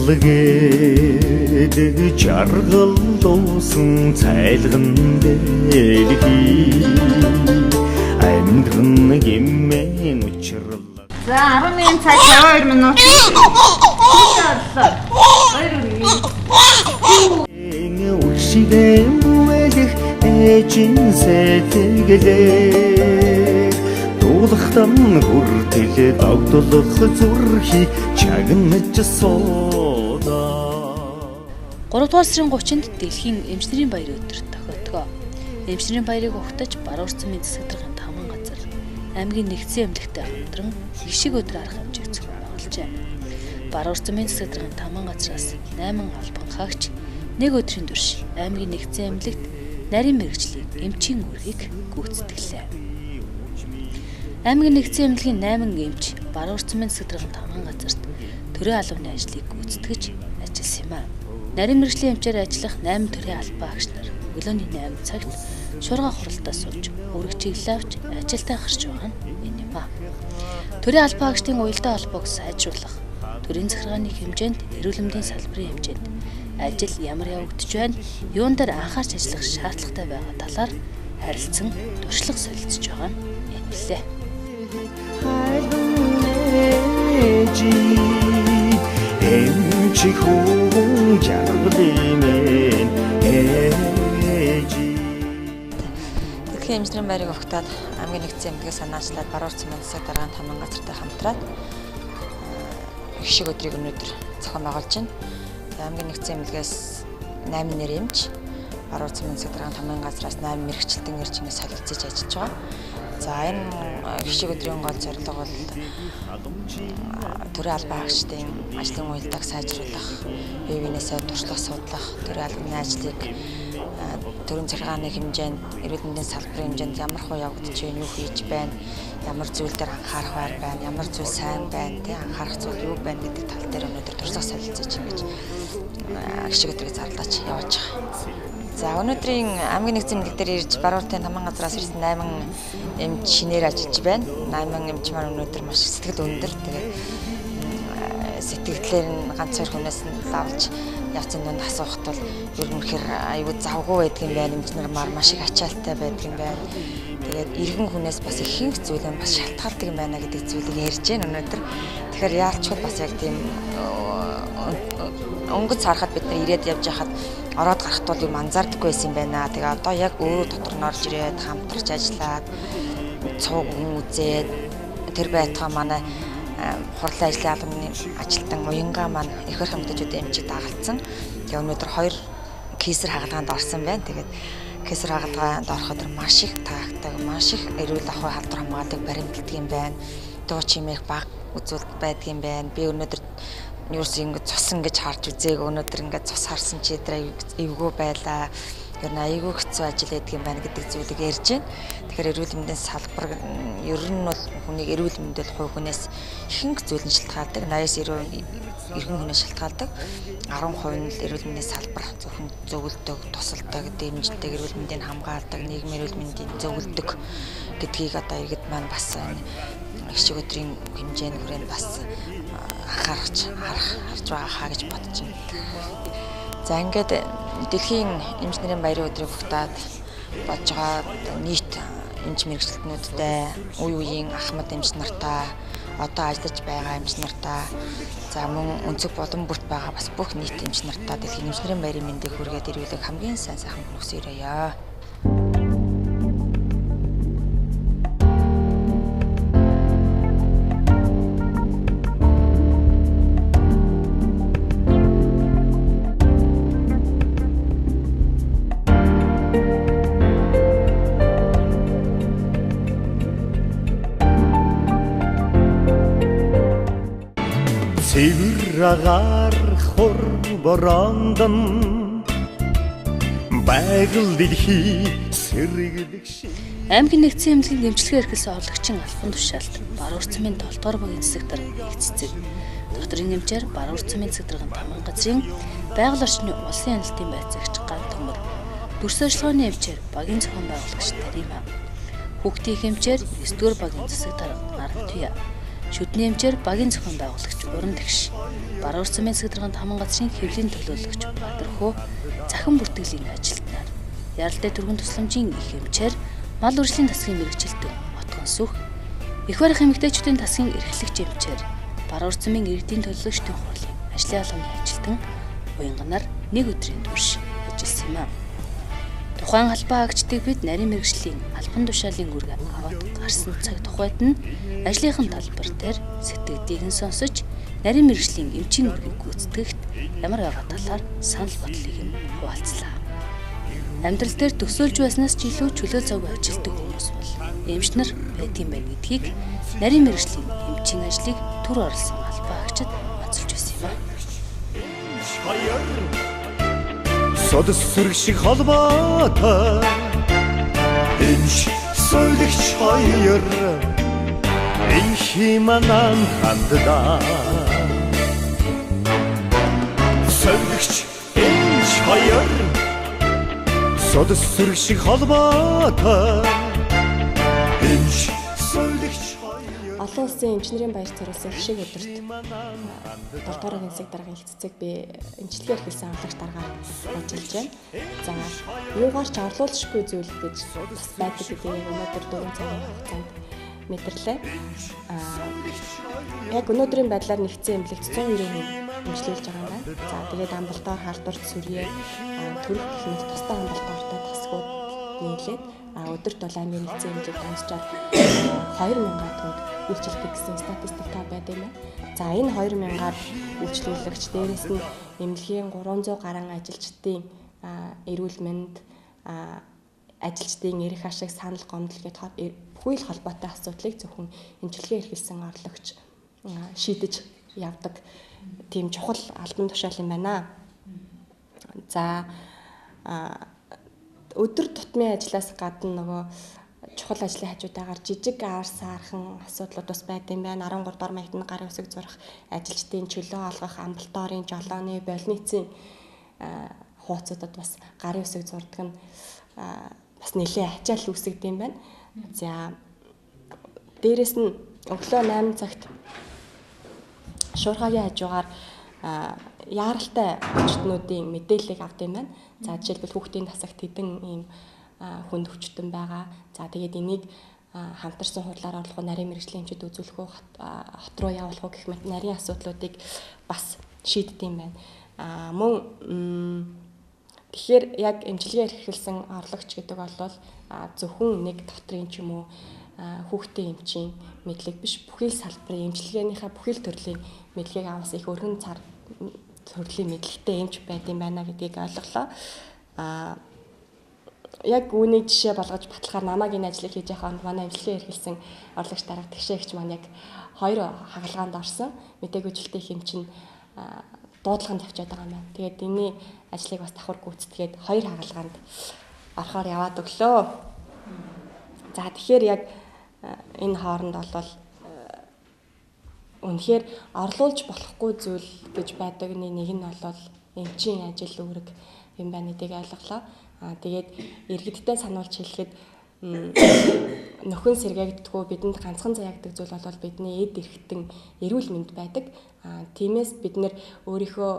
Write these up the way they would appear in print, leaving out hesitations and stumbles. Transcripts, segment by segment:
Жаргал гэдэг жаргал дуусан цайлган дэлхий амьдран гэмэн учрал. За 11 цаг 52 минут. Үшигэн бүвэлэх ээжин сэтгэлээ дуулахтан хүртэл догдлох зүрхийг чагнаж суудаа. 3 дугаар сарын 30-нд дэлхийн эмч нарын баяр өдөр тохиотгоо. Эмч нарын баярыг угтаж Баруун урцмын засаг даргын таман газар аймгийн нэгдсэн эмнэлэгтэй хамтран их шиг өдөр арга хэмжээг зохион байгуулжээ. Баруун урцмын засаг даргын таман газраас 8 албан хаагч нэг өдрийн турш аймгийн нэгдсэн эмнэлэгт нарийн мэргэжлийг эмчийн үүргийг гүйцэтгэлээ. Аймгийн нэгдсэн эмнэлгийн 8 эмч Баруун урцмын засаг даргын таман газарт төрийн албаны ажлыг гүйцэтгэж ажилласан юм а. Нарийн мэргэжлийн эмчээр ажиллах 8 төрийн албан агч нар өглөөний 8 цагт шуурга хуралдаа сууж үүрэг чиглэл авч ажилдаа гарч байгаа нь энэ юм а. Төрийн албан агчдын уялдаа холбоог сайжруулах, төрийн захиргааны хэмжээнд, эрүүл мэндийн салбарын хэмжээнд ажил ямар явагдаж байна, юун дээр анхаарч ажиллах шаардлагатай байгаа талаар харилцан туршлага солилцож байгаа нь энэ билээ. Эмч хүн жаргалын ээжи. Дэлхийн эмч нарын баярыг угтаад аймгийн нэгдсэн эмнэлгээ санаачлаад Баруун урцмын засаг даргын таман газартай хамтраад их шиг өдрийг өнөөдөр зохион байгуулж байна. Аймгийн нэгдсэн эмнэлгээс 8 нэр эмч, Баруун урцмын засаг даргын таман газраас 8 мэргэжилтэн ирж ингэ солилцож ажиллаж байгаа. За энэ их шиг өдрийн гол зорилго бол төрийн албан хаагчдын ажлын уялдааг сайжруулах, бие биенээсээ туршлага судлах, төрийн албаны ажлыг төрийн захиргааны хэмжээнд, эрүүл мэндийн салбарын хэмжээнд ямар хуу явагдаж байна, юу хийж байна, ямар зүйл дээр анхаарах байна, ямар зүйл сайн байна, тэ анхаарах зүйл юу байна гэдэг тал дээр өнөөдөр туршлага солилцож ингэж их шиг өдрийг зарлаж явуулж байгаа. За өнөөдрийн аймгийн нэгдсэн эмнэлэг дээр ирж Баруун уртын таман газраас ирсэн 8 эмч шинээр ажиллаж байна. 8 эмч маань өнөөдөр маш сэтгэл өндөр. Тэгээд сэтгэлээр нь ганц хоёр хүнээс нь лавлж явцын дунд асуухад бол ер нь үнэхээр аюу завгүй байдаг юм байна. Эмч нар маш их ачаалттай байдаг юм байна. Тэгээд иргэн хүнээс бас ихэнх зүйл нь бас шалтгаалдаг юм байна гэдэг зүйлийг ярьж байна өнөөдөр. Тэгэхээр яалчгүй бас яг тийм өнгөц харахад бид нар ирээд явж байхад ороод гарахт бол юм анзаардаггүй байсан юм байна. Тэгээ одоо яг өөрөө дотор нь орж ирээд хамтарч ажиллаад цуг хүн үзээд тэр байтугай манай хурлын ажлын албаны ажилтан уянгаа маань их их эмэгтэйчүүдийн эмчийг дагалдсан. Тэгээ өнөөдөр 2 кейсэр хагалгаанд орсон байна. Тэгээд кейсэр хагалгаанд ороход маш их таагтай, маш их эрүүл ахуй халдвар хамгаалдаг баримталдаг юм байна. Дуу чимээх баг үзүүлэлт байдаг юм байна. Би өнөөдөр юус ингэ цус ингэж харж үзээг өнөөдөр ингэ цус харсан чи эвгүй байлаа. Ер нь айгүй хэцүү ажил байдаг юм байна гэдэг зүйлийг ярьж байна. Тэгэхээр эрүүл мэндийн салбар ер нь бол хүнийг эрүүл мэндэл хувь хүнээс ихэнх зүйл нь шалтгаалдаг. 80-90% эргэн хүнээс шалтгаалдаг. 10% нь л эрүүл мэндийн салбар зөвхөн зөвлөдөг, тусалдаг, дэмждэг, эрүүл мэндийг хамгаалдаг, нийгмийн эрүүл мэндийг зөвлөдөг гэдгийг одоо иргэд маань бас их шиг өдрийн хэмжээнд хүрээнд бас анхаарч харж байгаа хаа гэж бодож байна. За ингээд дэлхийн эмч нарын баярын өдрийг угтаад болж байгаа нийт эмч мэргэжилтнүүдтэй, үе үеийн ахмад эмч нартаа, одоо ажиллаж байгаа эмч нартаа, за мөн өнцөг болон бүрт байгаа бас бүх нийт эмч нартаа дэлхийн эмч нарын баярын мэндийг хүргээд ирүүлэг хамгийн сайн сайхан хүнс ирээе. Цэвэр агаар хур бороондон байгаль дэлхий сэргэлэг шиг. Аймгийн нэгдсэн эмнэлгийн эмчилгээ эрхэлсэн орлогчийн албан тушаалд Баруун урцмын 7 дугаар багийн засаг дарга их цэцэг, докторийн эмчээр Баруун урцмын засаг даргын таман газрын байгаль орчны улсын хяналтын байцаагч Ган Төмөр, дүрс ажиллагааны эмчээр багийн зохион байгуулагч Тарима, хүүхдийн эмчээр 9 дугаар багийн засаг дарга Наран Туяа, Шүдний эмчээр багийн зохион байгуулагч Уран Тэгш, Баруун замын засаг даргын таман газрын хэвлийн төлөөлөгч Бадархуу, захин бүртгэлийн ажилтнаар, Яралтай түргэн тусламжийн их эмчээр мал үржлийн засгийн мэрэгчлэлтэн Отгон Сүх, Их барих эмэгтэйчүүдийн засгийн эрхлэгч эмчээр Баруун замын иргэдийн төлөөлөгчдийн хурлын ажлын албаны ажилтан уянганаар нэг өдрийн турш ажилласан юм а. Тухайн албан хаагчдыг бид нарийн мэргэжлийн албан тушаалын үүрэг аваад гарсан цаг тухайд нь ажлынхан талбар дээр сэтгэгдийг нь сонсож нарийн мэргэжлийн эмчийн үүргийг гүйцэтгэхэд ямар байгаа талаар санал бодлыг нь хуваалцлаа. Амьдрал дээр төсөөлж байснаас ч илүү чөлөө завгүй ажилтдаг хүмүүс бол эмч нар байдгийн байна гэдгийг нарийн мэргэжлийн эмчийн ажлыг төр орлсон албан хаагчид онцолж байсан юм а. Содос сүрэг шиг холбоотой эмч суулгч хоёр энхи манан ханддаа. Суулгч эмч хоёр содос сүрэг шиг холбоотой эмч суулгч хоёр. Олон улсын эмч нарын баяр зориулсан хишиг өдөрт 7 дугаар ангийн засаг даргын их цэцэг би эмчилгээ эрхэлсэн авлагч даргаар ажиллаж байна. За, юугаар ч орлуулшгүй зүйл гэж бас байдаг гэдгийг өнөөдөр 4 цагийн хугацаанд мэдэрлээ. Яг өнөөдрийн байдлаар нэгдсэн эмнэлэгт 190 хүн эмчлүүлж байгаа юм байна. За, тэгээд амбалтоор халдварт сүрье, төрөх гэх мэт тусдаа амбалтоортой тасгууд нийлээд өдөрт бол аймгийн нэгдсэн эмнэлэг дунджаар 2000 түнд үйлчилдэг гэсэн статистик та байд юм байна. За, энэ 2000-аар үйлчлүүлэгч дээрээс нь эмнэлгийн 300 гаруй ажилчдын эрүүл мэнд, ажилчдын эрх ашиг, санал гомдол гээд бүхий л холбоотой асуудлыг зөвхөн эмчилгээ эрхэлсэн орлогч шийдэж явдаг тийм чухал албан тушаал юм байна. За, өдөр тутмын ажлаас гадна нөгөө чухал ажлын хажуудаагаар жижиг аар саархан асуудлууд бас байд юм байна. 13 дугаар маягт нь гарын үсэг зурах, ажилчдын чөлөө олгох, амбулаторийн, жолооны, больницын хууцуудад бас гарын үсэг зурдаг нь бас нэлээд ачаал үүсгдэг юм байна. За, дээрэс нь өглөө 8 цагт шуурхаагийн хажуугаар яаралтай хүчтнүүдийн мэдээллийг авд юм байна. За, жишээлбэл хүүхдийн тасагт хэдэн ийм хүнд хүчтэн байгаа. За, тэгээд энийг хамтарсан хурлаар орлох уу, нарийн мэргэжлийн эмчид үзүүлэх үү, хот руу явуулах уу гэх мэт нарийн асуудлуудыг бас шийддэг юм байна. Мөн тэгэхээр яг эмчилгээ эрхэлсэн орлогч гэдэг бол зөвхөн нэг дотрын ч юм уу хүүхдийн эмчийн мэдлэг биш, бүхий л салбарын эмчилгээнийхээ бүхий л төрлийн мэдлэгийг аваас их өргөн цар төрлийн мэдлэгтэй эмч байд юм байна гэдгийг ойлголоо. Яг үүнийг жишээ болгож баталгаар намайг энэ ажлыг хийж явах онд манай эмчилгээ эрхэлсэн орлогч дарга тэгшээгч маань яг 2 хагалгаанд орсон. Мдэггүй жилтэй эмч нь дуудлаганд явчаад байгаа юм байна. Тэгээд энэний ажлыг бас давхар гүйцэтгээд 2 хагалгаанд орохоор яваад өглөө. За, тэгэхээр яг энэ хооронд бол үнэхээр орлуулж болохгүй зүйл гэж байдагны нэг нь бол эмчийн ажил үүрэг юм байна гэдгийг ойлголоо. Тэгээд иргэдтэй сануулж хэлэхэд нөхөн сэргээгддэггүй бидэнд ганцхан заяагдаг зүйл бол бидний эд эрхтэн эрүүл мэнд байдаг. Тиймээс бид нэр өөрийнхөө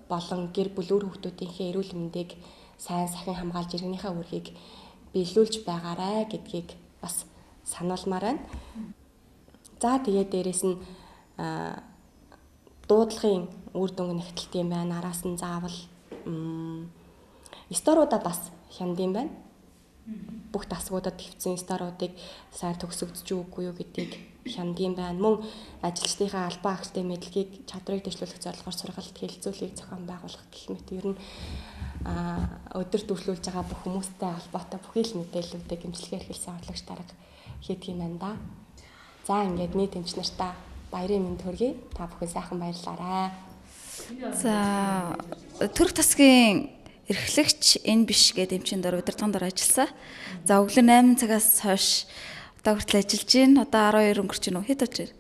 болон гэр бүл үр хүүхдүүдийнхээ эрүүл мэндийг сайн сахин хамгаалж иргэнийхээ үүргийг биелүүлж байгаарай гэдгийг бас сануулмаар байна. За, тэгээд дээрэс нь дуудлагын үр дүнг нэгтэлт юм байна. Араас нь заавал сторуудаа бас хянд юм байна. Бүх дасгуудад хэвцэн сторуудыг сайн төгсөгдөж үгүй юу гэдгийг хянд юм байна. Мөн ажилчдынхаа албан агчтай мэдлэгийг чадрыг дэвшлүүлэх зорилгоор сургалт хэлэлцүүлгийг зохион байгуулах гэх мэт ер нь өдөрт үйлчлүүлж байгаа бүх хүмүүстэй холбоотой бүхий л мэдээллүүдийг эмчилгээ эрхэлсэн орлогч дарга хийдэг юм байна да. За, ингээд нийт эмч нартаа баярын мэнд хүргэе. Та бүхэн сайхан баярлаарай. За, төрөх тасгийн эрхлэгч энэ биш гэдэг эмчийн дор удирдлагын дор ажилласан. За, өглөө 8 цагаас хойш одоо хүртэл ажиллаж байна. Одоо 12 өнгөрч байна уу? Хэд болж байна?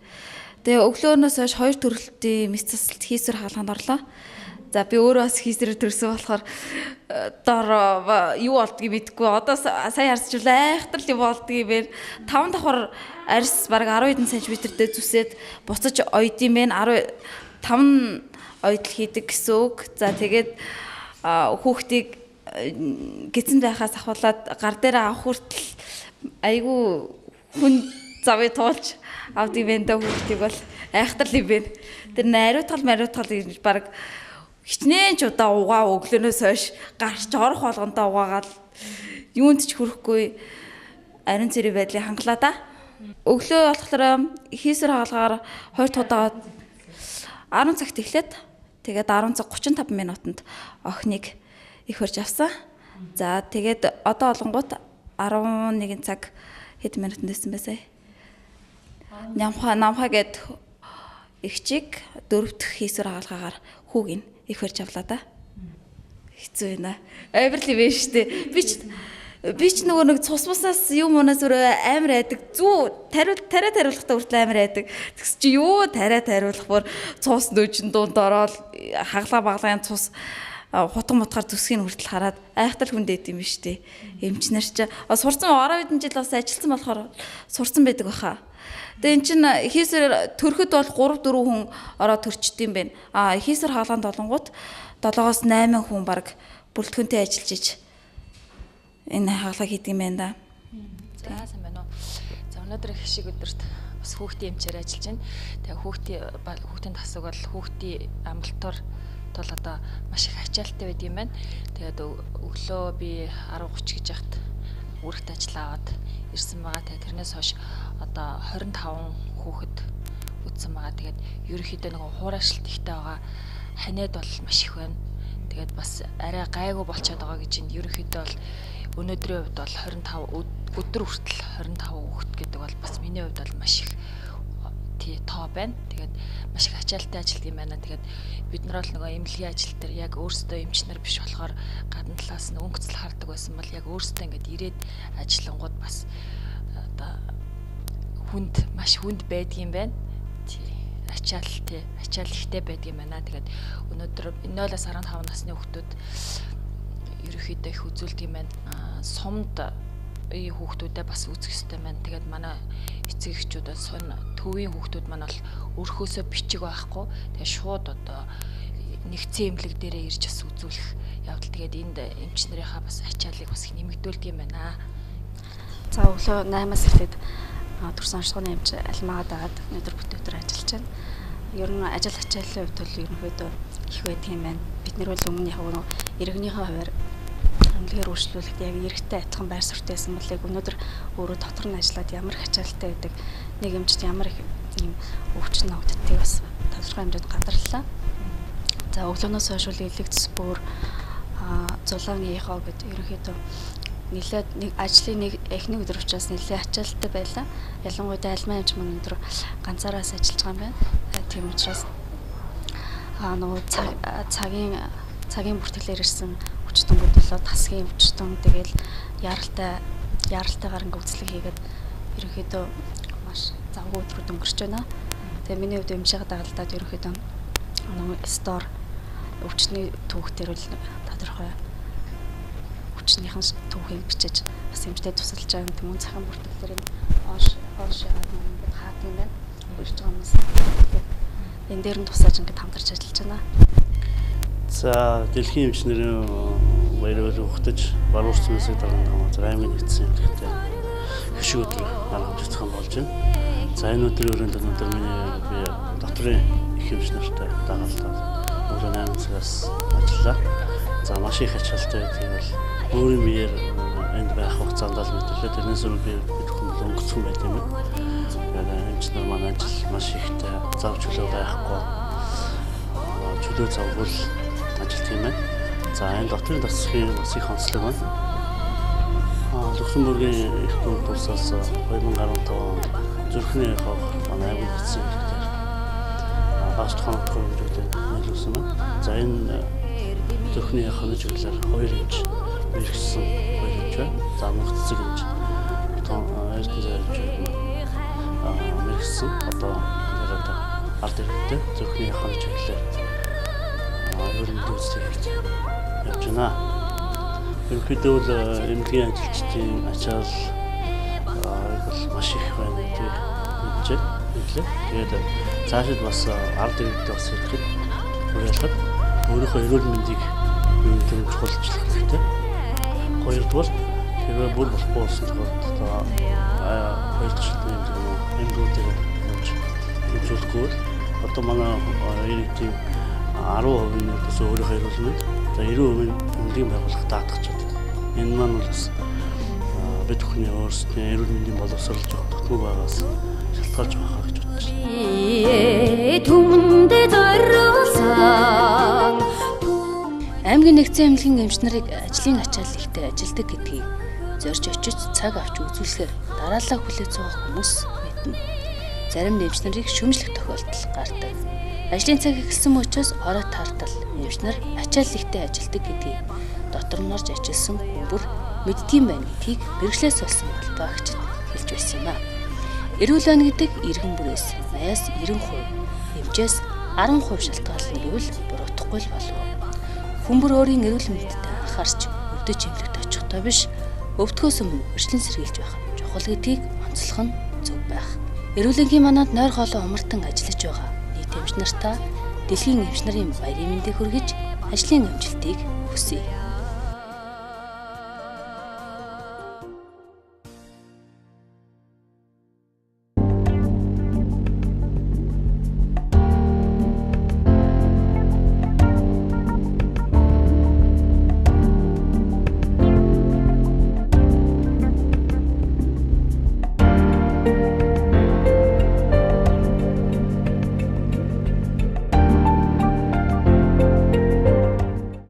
Тэгээ өглөөнөөс хойш 2 төрөлтийн мэс засалт хийсвэр хаалганд орлоо. За би өөрөө бас хийсрээр төрсөн болохоор дор юу болдгийг мэдэхгүй. Одоо сая харсчвал айхтар юм болдгийг бэ. 5 давхар арьс бараг 10 хэдэн сантиметртэй зүсээд буцаж ойд юм байна. 15 ойдол хийдэг гэсэн үг. За тэгээд хүүхдийг гидсэн байхаас ахуулаад гар дээр авах хүртэл айгүй хүн завыг туулж авдаг юм байна да хүүхдийг бол айхтар юм байна. Тэр нариутгал мариутгал гэж бараг хичнээн ч удаа угаа өглөөнөөс хойш гарч орох болгондоо угаагаал юунд ч хүрэхгүй ариун цэрийн байдлыг хангалаа да. Өглөө болохоор хийсвэр хагалгаар 2 дахь удаа 10 цагт эхлээд тэгээд 10 цаг 35 минутанд охиныг их хөрж авсан. За тэгээд одоо олонгууд 11 цаг хэд минутанд байсан бэ сая? Намхаа гээд эгчийг 4 дахь хийсвэр хагалгаагаар хүүг нь их барьж авлаа да. Хэцүү байна. Амар л юм байна шүү дээ. Би ч нөгөө нэг цус муснаас юм унаас өөрөө амар айдаг. Зүү тариа тариулахдаа хүртэл амар айдаг. Тэгс чи юу тариа тариулах бүр цус нөөжин дунд ороод хаглаа баглаан цус хутга мутгаар зүсгийг хүртэл хараад айхтар хүнд эд юм шүү дээ. Эмч нар чи сурцсан 10 хэдэн жил бас ажилласан болохоор сурцсан байдаг баха. Тэгээ эн чин хийсвэр төрөхөд бол 3 4 хүн ороод төрчдөг юм байна. А хийсвэр хагалгаанд болонгууд 7-оос 8 хүн баг бүрэлдэхүүнтэй ажиллаж иж энэ хагалгаа хийдэг юм байна да. За сайн байна уу. За өнөөдөр их шиг өдөрт бас хүүхдийн эмчээр ажиллаж байна. Тэгээ хүүхдийн тасаг бол хүүхдийн амлалтаар тул одоо маш их ачаалттай байд юм байна. Тэгээд өглөө би 10:30 гэж яхад үүрэгт ажил аваад ирсэн байгаа. Тэгээд тэрнээс хойш одоо 25 хүүхэд үтсэн байгаа. Тэгээд ерөнхийдөө нэг хуурайшилт ихтэй байгаа. Ханиад бол маш их байна. Тэгээд бас арай гайгүй болчиход байгаа гэж энэ ерөнхийдөө бол өнөөдрийн хувьд бол 25 өдөр хүртэл 25 хүүхэд гэдэг бол бас миний хувьд бол маш их тоо байна. Тэгээд маш их ачаалттай ажилт юм байна. Тэгээд бид нар бол нөгөө эмнэлгийн ажил дээр яг өөрсдөө эмч нар биш болохоор гадна талаас нь өнгөцөл хардаг байсан бол яг өөрсдөө ингээд ирээд ажиллангууд бас одоо хүнд маш хүнд байдгийн байна. Ачаал ачаал ихтэй байдгийн байна. Тэгээд өнөөдөр 0-15 насны хүүхдүүд ерөнхийдөө их үзүүлдэг юм байна. Сумд хүүхдүүдэд бас үзэх ёстой байна. Тэгээд манай эцэг эхчүүд бол сун төвийн хүүхдүүд маань бол өрхөөсөө бичиг байхгүй. Тэгээд шууд одоо нэгдсэн эмнэлэг дээрээ ирж бас үзүүлэх явдал. Тэгээд энд эмч нарынхаа бас ачааллыг бас нэмэгдүүлдэг юм байна. За өглөө 8-аас эхлээд төрсөн онцгойн эмч алмаагаа дагаад өнөөдөр бүтэн өдөр ажиллаж байна. Ер нь ажил ачааллын хувьд бол ерөнхийдөө их байдаг юм байна. Бид нар бол өмнө яг нөгөө иргэнийхээ хуваар эмнэлгээр үйлчлүүлэхэд яг эрэгтэй адилхан байр суурьтай байсан бол яг өнөөдөр өөрөө дотор нь ажиллаад ямар их ачаалттай байдаг, нэг эмчд ямар их юм өвчин ногддгийг бас тодорхой хэмжээнд гадарлаа. За өглөөнөөс хойш үл илэгдэс бүр зулаан эхо гэд ерөнхийдөө нэлээд нэг ажлын нэг эхний өдөр учраас нэлээд ачаалттай байлаа. Ялангуяа альмаа эмч маань өнөөдөр ганцаараас ажиллаж байгаа юм байна. Тийм учраас нөгөө цагийн бүртгэлээр ирсэн өвчтөнгүүд болоо тасгийн өвчтөн тэгэл яралтайгаар ингээ үзлэг хийгээд ерөнхийдөө маш завгүй өдрүүд өнгөрч байна. Тэгээ миний хувьд эмчийн дагалдаад ерөнхийдөө нөгөө стор өвчтний түүхтэр бол тодорхой өвчнийхэн түүхийг бичиж бас эмчтэй тусалж байгаа юм. Мөн цахим бүртгэлээр нь ош яагаад ингээд хаадаг юм байна. Ирж байгаа хүмүүс энэ дээр нь тусааж ингээд хамтарч ажиллаж байна. За дэлхийн эмч нарын баяраар ухтаж баруун урт мэсэг дарган газар аймгийн нэгдсэн эмнэлэгтэй хөшиг өдөр арга хамтцхан болж байна. За энэ өдрийн өрөөнд өнөөдөр миний би дотрын их эмч нартай дагалдаад өглөө 8 цагаас ажиллаа. За маш их ачаалттай байдгийг бол өөрийн биеэр энд байх хугацаанд л мэдлээ. Тэрнээс өмнө би хүн өнгөцсөн байт юм байна. Тэгээд эмч нар маань ажил маш ихтэй, зав чөлөө байхгүй. Чөлөө завгүй ажилт юм байна. За энэ дотрын тасгийн бас их онцлог байна. Люксембургийн их дунд улсаас 2015 онд зүрхний хог манай аймаг нэгдсэн эмнэлгээр багц тухайн хэмжээтэй нийлүүлсэн байна. За энэ зүрхний хоног чиглэлээр 2 эмч мэргэжсэн 2 эмч байна. За мөнх цэцэг эмч Эрдэнэ зай эмч мэргэжсэн одоо яриад ард иргэдтэй зүрхний хоног чиглэлээр Эрүүл мэндийн үйлчлэг хийж явж байна. Ерөнхийдөө бол эмнэлгийн ажилчдын ачаал бол маш их байна гэдгийг мэдчихэ мэдлээ. Тэгээд цаашид бас ард иргэдэд бас хэлэхэд уриалахад өөрийнхөө эрүүл мэндийг юу гэдэг нь чухалчлах хэрэгтэй. Хоёрдугаар хэрвээ бүр болохгүй болсон тохиолдолд хоёр дахь шатны эмнэлгүүдээр явж хөгжүүлэхгүй бол одоо манай иргэдийн 10% нь бас өөрийнхөө эрүүл мэнд, за 90% нь эмнэлгийн байгууллага даатгах чаддаг. Энэ маань бол бас бид бүхний өөрсдийн эрүүл мэндийн боловсрол жоох дутмаг байгаас шалтгаалж байгаа гэж бодож байна. Түмэндээ зориулсан. Аймгийн нэгдсэн эмнэлгийн эмч нарыг ажлын ачаал ихтэй ажилдаг гэдгийг зорж очиж цаг авч үзүүлэхээр дараалал хүлээж суух хүмүүс мэднэ. Зарим эмч нарыг шүмжлэх тохиолдол гардаг. Ажлын цаг эхэлсэн учраас орой тартал эмч нар ачаал ихтэй ажилдаг гэдгийг дотор нь орж ажилласан хүн бүр мэддэг юм байна гэдгийг мэргэжлээс болсон албаа агчид хэлж байсан юм а. Эрүүл байна гэдэг иргэн бүрээс 80-аас 90%, эмчээс 10% шалтгаална гэвэл буруутахгүй л болов. Хүн бүр өөрийн эрүүл мэндэд анхаарч өвдөж эмнэлэгт очихтой биш, өвдөхөөс өмнө урьдчилан сэргийлж байх нь чухал гэдгийг онцлох нь зөв байх. Эрүүл энхийн манад нойр хоолой умартан ажиллаж байгаа нийт эмч нартаа дэлхийн эмч нарын баярын мэндийг хүргэж ажлын амжилтыг хүсье.